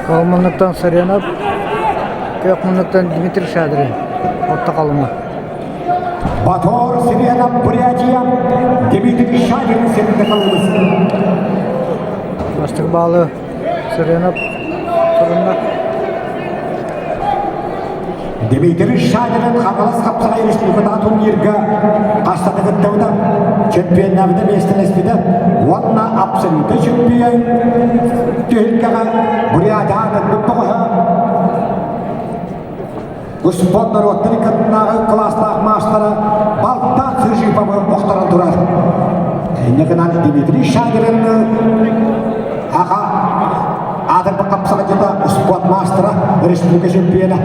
Ол муннуктан Саренов, күөх муннуктан Дмитрий Шадрин, Орто Халыма. Батор Сиренов, Бурятия, Дмитрий Шадрин сирinde kalırız. Бастакы баалы Саренов турунна. Дмитрий Шадрин Хаҥалас хапсаҕай республикатааҕы турнирга хаста кыттыбыта, чемпионнабыта миэстэлэспитэ уонна абсолютнай чемпион түһүлгэҕэ Бурятия аатырбыт бөҕөһө Успуорт норуоттарын кытыннааҕы кылаастаах маастара Балтаах Сыжиповы охторон турар. Инньэ гынан Дмитрий Шадрин аҕа аатырбыт хапсаҕайдьыта успуорт маастара, республика чемпиона.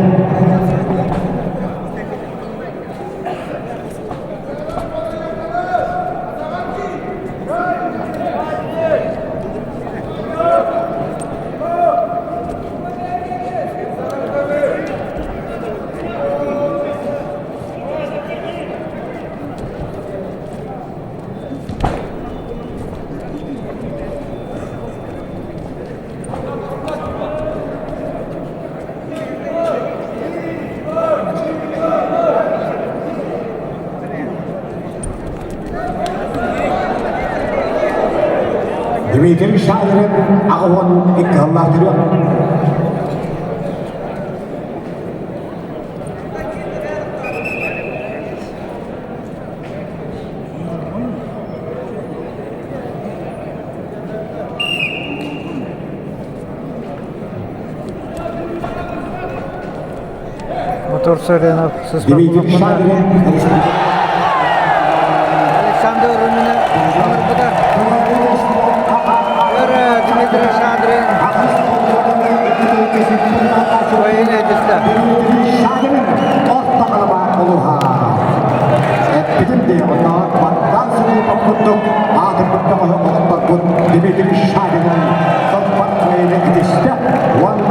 Дмитрий Шадрин 82 сыллаах төрүөх. Мотор Саренов Дмитрий Шадрин Александр Румина ыҥырбыта. Өр Дмитрий Шадрин Военный этистэ. Шадрин орто халабаат олуһа. Эппитим дии, оннооҕор баттаан сылыйбат курдук аатырбыт бөҕөһү охторбут Дмитрий Шадрин соппот кыайыыны итистэ уонна